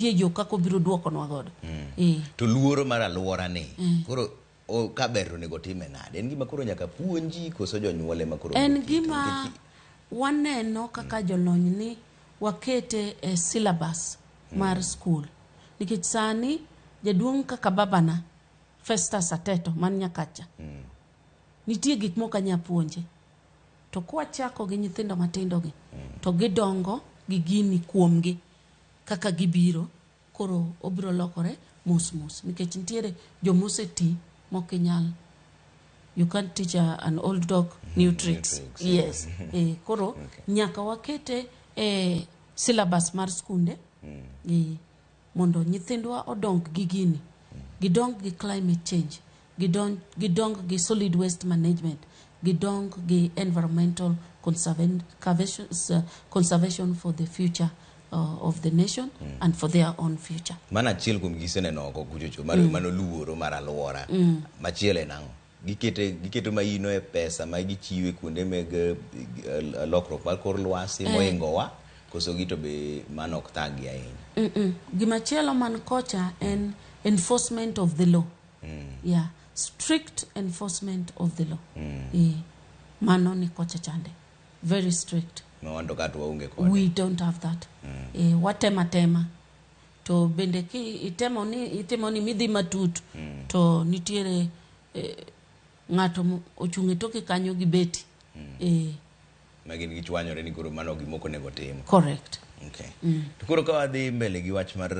yo kaka obiro duokonwa godo. Eh. To luoro mar aluora ni koro ka ber to onego time nade? En gima koro nyaka puonji koso jonyuol ema koro En onego kete? gima waneno kaka jolony ni wakete e syllabus mar skul. Nikech sani jaduong' kaka babana Festus Ateto man Nyakacha nitie gik mok anya puonje. To kwachako gi nyithindo matindo gi to gidongo gi gini kuomgi kaka gibiro koro obiro lokore mos mos nikech nitiere jomoseti mok inyal you can't teach an old dog new tricks. Tricks. Yes. Koro nyaka wakete e syllabus mar skunde mondo nyithindwa odong gi gini, gidong gi climate change, gidong gi solid waste management, gidong gi environmental conservation for the future of the nation and for their own future. Mano achiel kuom giseneno oko kuchocho mar mano luoro mar aluora. Machielo en ang'o? Giketo maino e pesa ma gichiwe kuonde meg lokruok mar kor lwasi mohingowa koso gi to be mano ok thag gi ahinya. Gimachielo man kocha en enforcement of the law. Yeah, strict enforcement of the law. Mano ni kocha chande. Very strict. Ma wan to ka to waonge kode. We don't have that. Watema tema. To bende ki itemo ni itimo ni midhi matut to nitiere ng'ato ochung' e toke kanyo gi beti. Ma gin gichwanyore ni koro mano gima ok onego tim. Correct. Okay. To koro ka wadhi mbele gi wach mar